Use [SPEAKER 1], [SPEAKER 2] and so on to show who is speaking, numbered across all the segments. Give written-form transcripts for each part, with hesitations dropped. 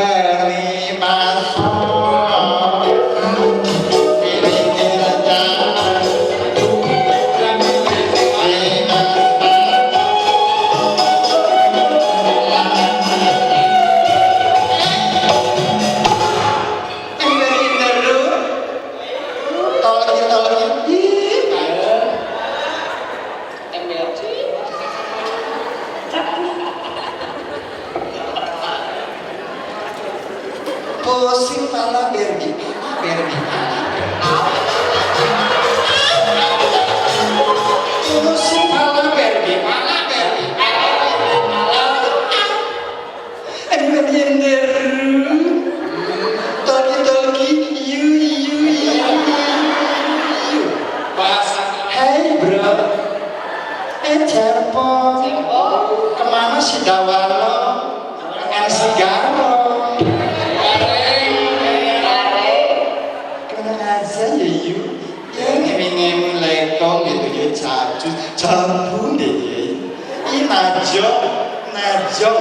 [SPEAKER 1] Peribaso pusing pala bergi bergi pusing pala bergi pala bergi tolki tolki yu yu yu yu hey bro Cepot kemana si Dawalo and si Garo kemana aja ya yu ya ngemi-ngemi lekong gitu ya cacus cabung deh ya ini najong najong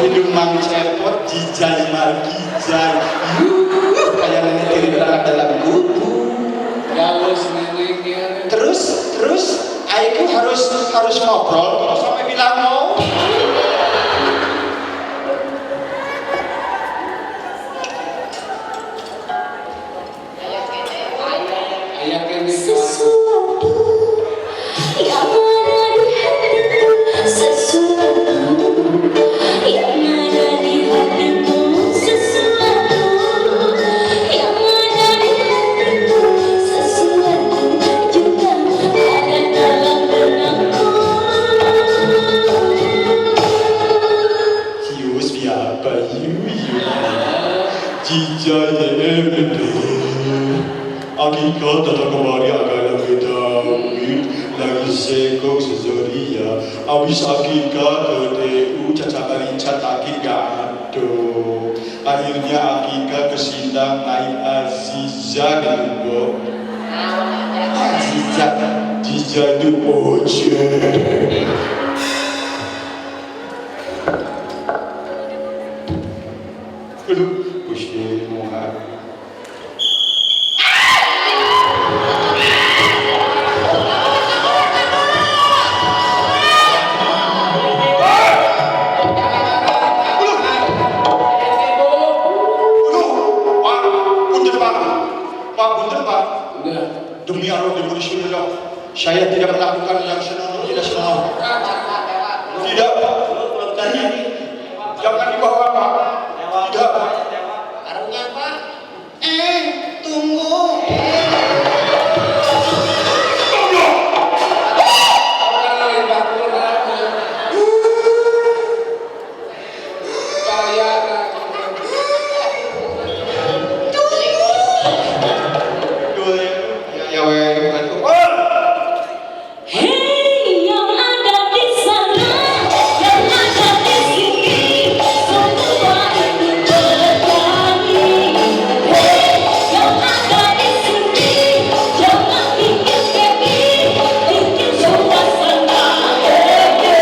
[SPEAKER 1] hidung Mang Cepot jijai margijai yuh kayak nenek tiri beranak dalam kubu. Terus terus Aiku harus harus ngobrol kalau sampai bilang mau.
[SPEAKER 2] Sesuatu yang ada di hatiku, sesuatu yang ada di hatiku, sesuatu yang ada di hatiku, sesuatu juga ada dalam benakku.
[SPEAKER 1] Cius biapa yu yu jijai MD Akika datang kemari agar lebih David lagi sekok sezoria abis Akika ke DU caca merica taki gado akhirnya Akika ke Sindang naik Aziza gitu Bo. Aziza Jija itu ojek. Aduh, pusing muha. Aduh, Pak, punten Pak. Pak, punten Pak. Demi Allah, demi Rasulullah, saya tidak melakukan yang senonoh, tidak senonoh. Tidak, Pak. Jangan dibawa, Pak. Tidak. Tunggu. Duh, ya, ya, weh, bukan itu. Oh!
[SPEAKER 2] Hei yang ada di sana, yang ada di sini, semua itu bernyanyi. Hei yang ada di sini, jangan bikin happy, bikin suasana happy.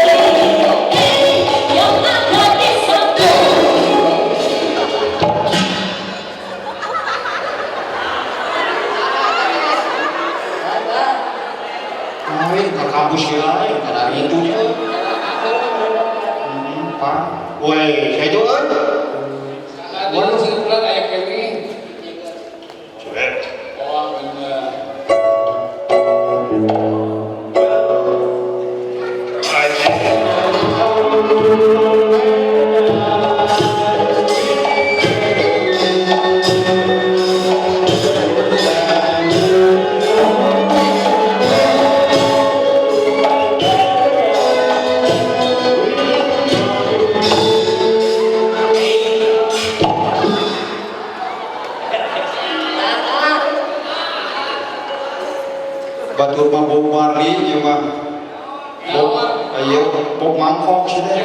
[SPEAKER 2] Hei yang ada di sana.
[SPEAKER 1] Aing ke kampus ya, karena itu nya. Pak. Woi, saya itu kan. Cuek. Batur mah Bob Marley ieu mah. Bob, ayo Bob mangkok sih deh.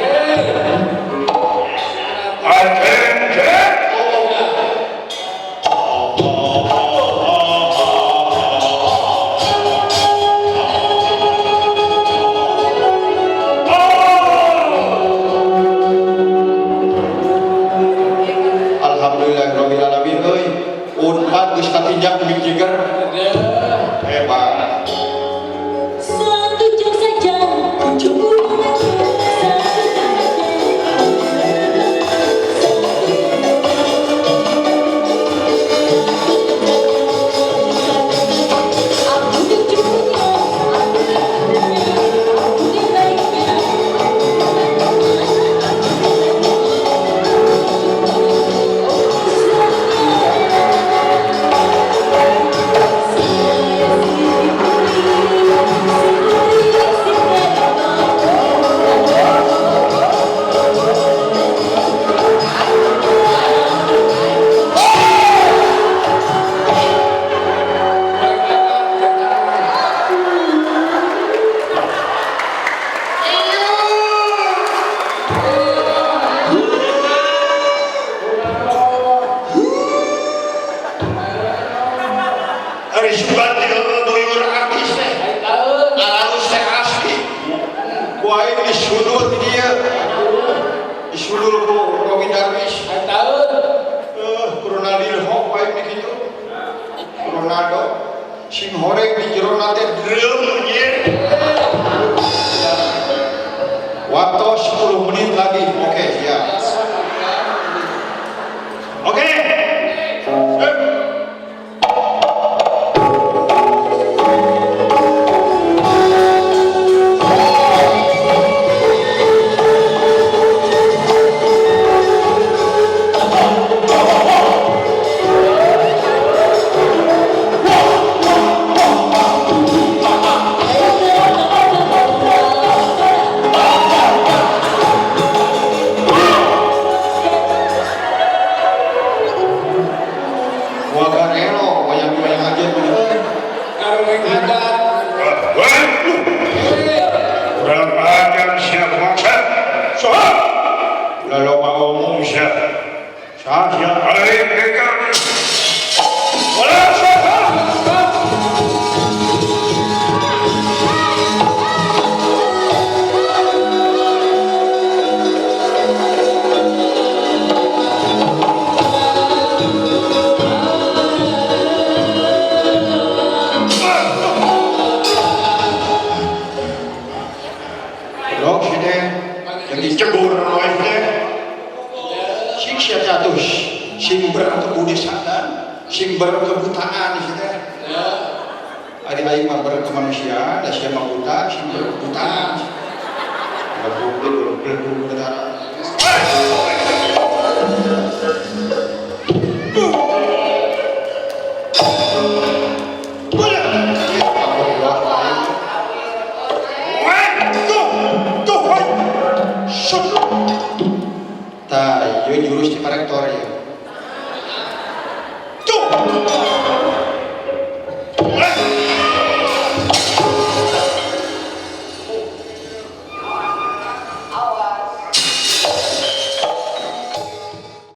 [SPEAKER 1] tinjak Mick Jagger. Hebat.
[SPEAKER 2] Satu jam saja cukup. Satu jam saja. Aku dicukupnya, aku dicukupnya, aku dibaiknya.
[SPEAKER 1] Ari sugan teh duyur artis teh. Alalus teh asli. Ku aing disudul di dieu. Disudul ku Rowi Darwis. Ku Ronaldinho ku aing di kitu. Ronaldo sing horeng di jerona teh dreum anjir. Waktu 10 menit lagi. Oke, siap.
[SPEAKER 3] Oke. Sip.
[SPEAKER 1] Gua garelo, wayang-wayang aja bener.
[SPEAKER 3] Wah, lu. Kurang ajar siap maksa. Soal. Ulah loba omong siap.
[SPEAKER 1] Sah, siap.
[SPEAKER 3] Aing pegang. Ulah siap.
[SPEAKER 1] Blok sih teh. Yang dicegur wae teh. Sing sia atuh sing berkebudayaan, sing berkebutaan sih teh. Ari aing mah berkemanusiaan, da sia mah buta, sing berkebutaan. Belum belum negara.
[SPEAKER 3] One, two, two, one. Shoot.
[SPEAKER 1] Tah, ieu jurus ti Pak Rektor ieu.